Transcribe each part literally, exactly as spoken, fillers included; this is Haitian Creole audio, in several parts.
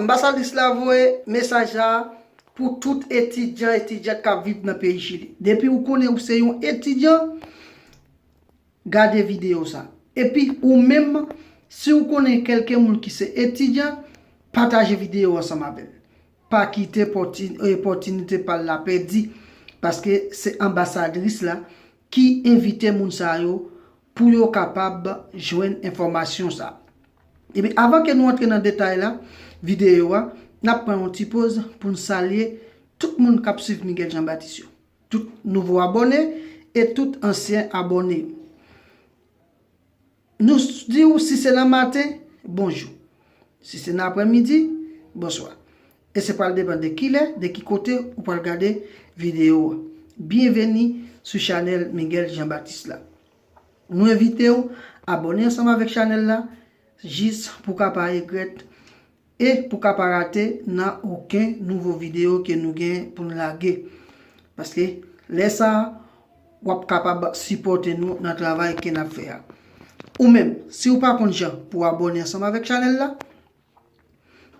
Anbasadris la voye mesaj sa a pou tout etidyan, etidyant k ap viv nan peyi Chili. Depi ou konnen ou se yon etidyan, gade videyo sa. Epi ou menm, si ou konnen kèlke moun ki se etidyan, pataje videyo ansanm avè l. Pa kite pòti- opòtinite pa l la pèdi, paske se anbasadris la ki envite moun sa yo pou yo kapab jwenn enfòmasyon sa. Epi avan ke nou antre nan detay la videyo a, n ap pran yon ti poz pou n salye tout moun k ap swiv Miguel Jean Baptiste yo, tout nouvo abòne e tout ansyen abòne yo. Nou di w si se nan maten, bonjou. Si se nan aprèmidi, bonswa. E se pral depann de kilè, de ki kote ou pral gade videyo a. Byenveni sou chanèl Miguel Jean Baptiste la. Nou envite w abòne ansanm avèk chanèl la, jis pou ka pa regrèt e pou ka pa rate nan okenn nouvo videyo ke nou gen pou n lage. Paske lè sa a, w ap kapab sipòte nou nan travay ke n ap fè a. Ou menm, si w pa konn jan pou w abòne ansanm avèk chanèl la,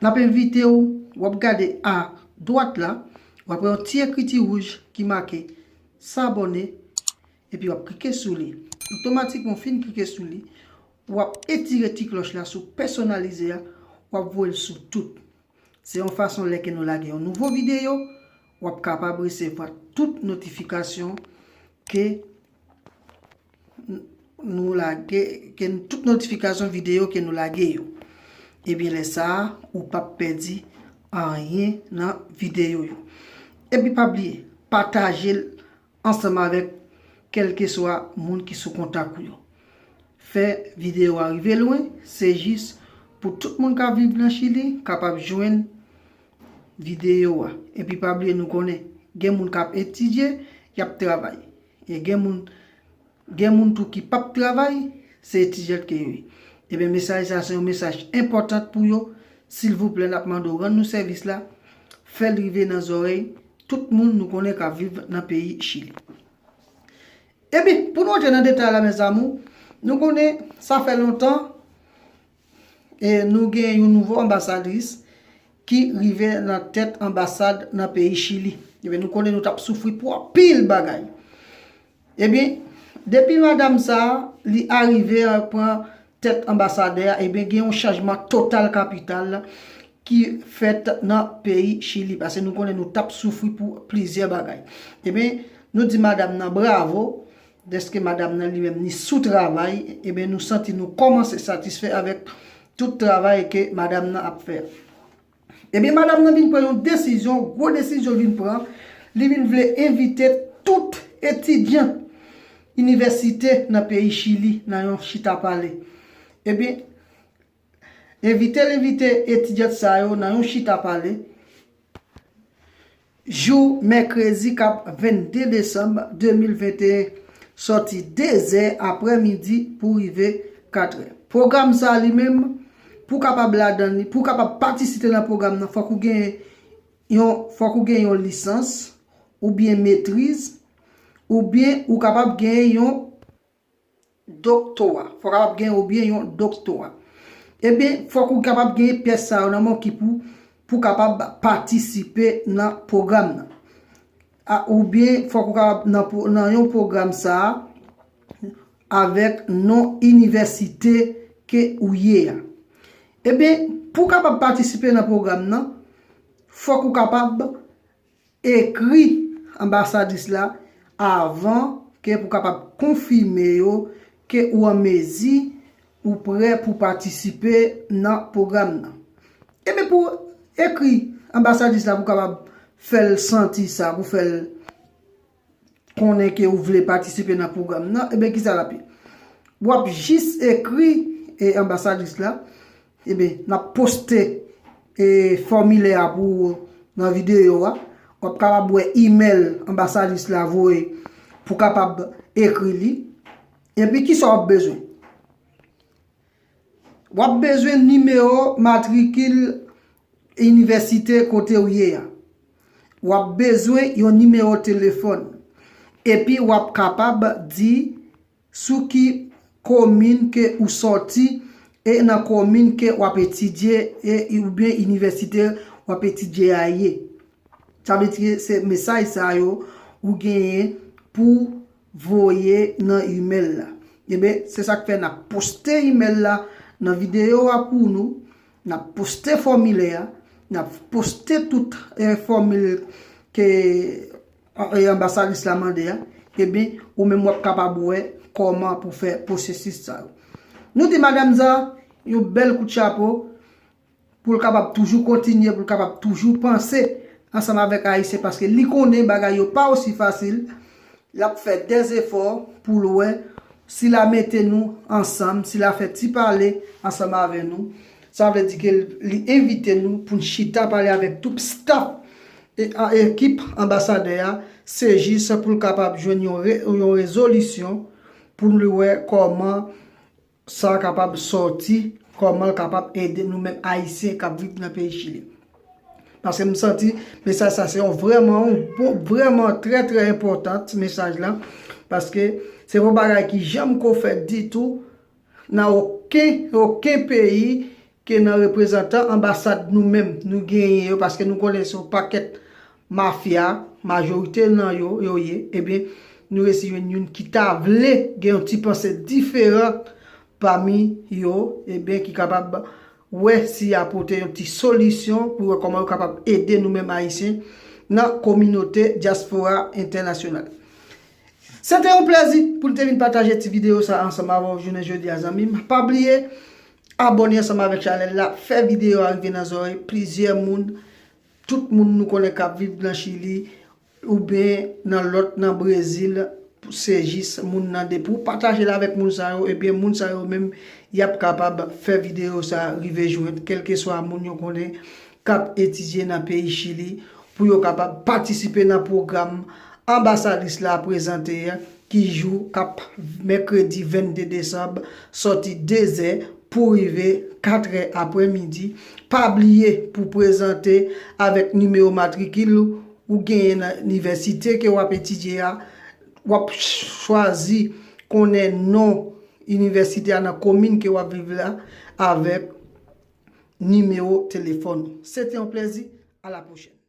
n ap envite w, w ap gade a dwat la, w ap wè yon ti ekriti wouj ki make s'abonner, epi w ap klike sou li. Otomatikman, w fin klike sou li, w ap etire ti klòch la sou pèsonalize a, w ap voye l sou tout. Se yon fason lè ke nou lage yon nouvo videyo, w ap kapab resevwa tout notifikasyon ke n- nou lage, ke n- tout notifikasyon videyo ke nou lage yo. Ebyen lè sa a, ou p ap pèdi anyen nan videyo yo. Epi pa bliye, pataje l ansanm avèk kèlkeswa moun ki sou kontak ou yo. Fè videyo a rive lwen, se jis pou tout moun k ap viv nan Chili kapab jwenn videyo a. Epi pa bliye, nou konnen gen moun k ap etidye, y ap travay. E gen moun, gen moun tou ki p ap travay, se etidyan ke yo ye. Ebyen mesaj sa se yon mesaj enpòtan pou yo. Silvouplè, n ap mande w rann nou sèvis la, fè l rive nan zòrèy tout moun nou konnen k ap viv nan peyi Chili. Epi, pou nou antre nan detay la, mes amours, nou konnen sa fè lontan e nou gen yon nouvo anbasadris ki rive nan tèt anbasad nan peyi Chili. Ebyen, nou konnen nou t ap soufri pou anpil bagay. Ebyen, depi madanm sa a, li arive a pran tèt anbasadè a, ebyen, gen yon chanjman total kapital ki fèt nan peyi Chili. Paske nou konnen nou t ap soufri pou plizyè bagay. Ebyen, nou di madanm nan bravo, dèske madanm nan li menm li sou travay, ebyen, nou santi nou kòmanse satisfè avèk tout travay ke madanm nan ap fè. Ebyen, madanm nan vin pran yon desizyon, gwo desizyon vin pran. Li vin vle envite tout etidyan inivèsite nan peyi Chili nan yon chita pale. Ebyen, envite l envite etidyant sa yo nan yon chita pale jou mèkredi k ap vennde desanm de mil venteyen, sòti dezè aprèmidi pou rive katrè. Pwogram sa a li menm, pou w kapab ladan li, pou w kapab patisipe nan pwogram nan, fòk ou gen yon, fòk ou gen yon lisans, oubyen metriz, oubyen ou kapab gen yon doktora. Fòk w kapab gen oubyen yon doktora. Ebyen, fòk ou kapab gen pyès sa yo nan men w ki pou, pou w kapab patisipe nan pwogram nan. A, oubyen fòk ou kapab nan, pwo- nan yon pwogram sa a avèk non inivèsite ke ou ye a. Ebyen, pou w kapab patisipe nan pwogram nan, fòk ou kapab ekri anbasadris la avan ke pou kapab konfime yo ke ou an mezi, ou prè pou patisipe nan pwogram nan. Ebyen, pou ekri anbasadris la pou kapab fè l santi sa, pou fè l konnen ke ou vle patisipe nan pwogram nan, ebyen, kisa l ap ye? W ap jis ekri e anbasadris la, ebyen, n ap poste e fòmilè a pou ou nan videyo a. W ap kapab wè imèl anbasadris la voye pou kapab ekri li. Epi, kisa w ap bezwen? W ap bezwen nimewo matrikil inivèsite kote w ye a. W ap bezwen yon nimewo telefòn. Epi, w ap kapab di sou ki komin ke ou sòti e nan komin ke w ap etidye e oubyen inivèsite w ap etidye a ye. Sa vle di ke se mesaj sa yo ou genyen pou voye nan imèl la. Ebyen, se sa k fè n ap poste imèl la nan videyo a pou nou, n ap poste fòmilè a, n ap poste tout eh, fòmil ke eh, anbasadris la mande a. Ebyen, ou menm w ap kapab wè kòman pou fè pwosesis sa yo. Nou di madanm Zan yon bèl kout chapo pou l kapab toujou kontinye, pou l kapab toujou panse ansanm avèk Ayisyen, paske li konnen bagay yo pa osi fasil. L ap fè dèzefò pou l wè si l a mete nou ansanm, si l a fè ti pale ansanm avè nou. Sa vle di ke li envite nou pou n chita pale avèk tout staf e a ekip anbasadè a, se jis pou l kapab jwenn yon, re, yon rezolisyon pou l wè kòman sa kapab sòti, kòman l kapab ede nou menm Ayisyen k ap viv nan peyi Chili. Paske m santi mesaj sa se yon vrèman, yon bon, vrèman trè, trè enpòtan ti mesaj la. Paske se yon bagay ki janm ko fèt ditou nan okenn, okenn peyi ke nan reprezantan anbasad nou menm nou genyen yo, paske nou konnen se yon pakèt mafya, majorite nan yo, yo ye, ebyen, nou resi jwenn youn ki ta vle gen yon ti panse diferan pami yo, ebyen, ki kapab wè si y a pote yon ti solisyon pou wè kòman yo kapab ede nou menm Ayisyen nan kominote dyaspora entènasyonal. Se te yon plèzi pou n te vin pataje ti videyo sa ansanm avè w jounen jodi a, zanmi m. Pa bliye abòne ansanm avèk chanèl la, fè videyo a rive nan zòrèy plizyè moun, tout moun nou konnen k ap viv nan Chili, oubyen nan lòt, nan Brezil, se jis moun nan, depi w pataje l avèk moun sa yo, ebyen, moun sa yo menm, y ap kapab fè videyo sa rive jwenn kèlkeswa moun yo konnen k ap etidye nan peyi Chili, pou yo kapab patisipe nan pwogram anbasadris la prezante a, ki jou k ap mèkredi vennde desanm, sòti dezè pou rive katrè aprèmidi. Pa bliye pou prezante avèk nimewo matrikil ou genyen nan inivèsite ke w ap etidye a. W ap chwazi konnen non inivèsite a nan komin ke w ap viv la avèk nimewo telefòn ou. Se te yon plèzi. A la pwochèn.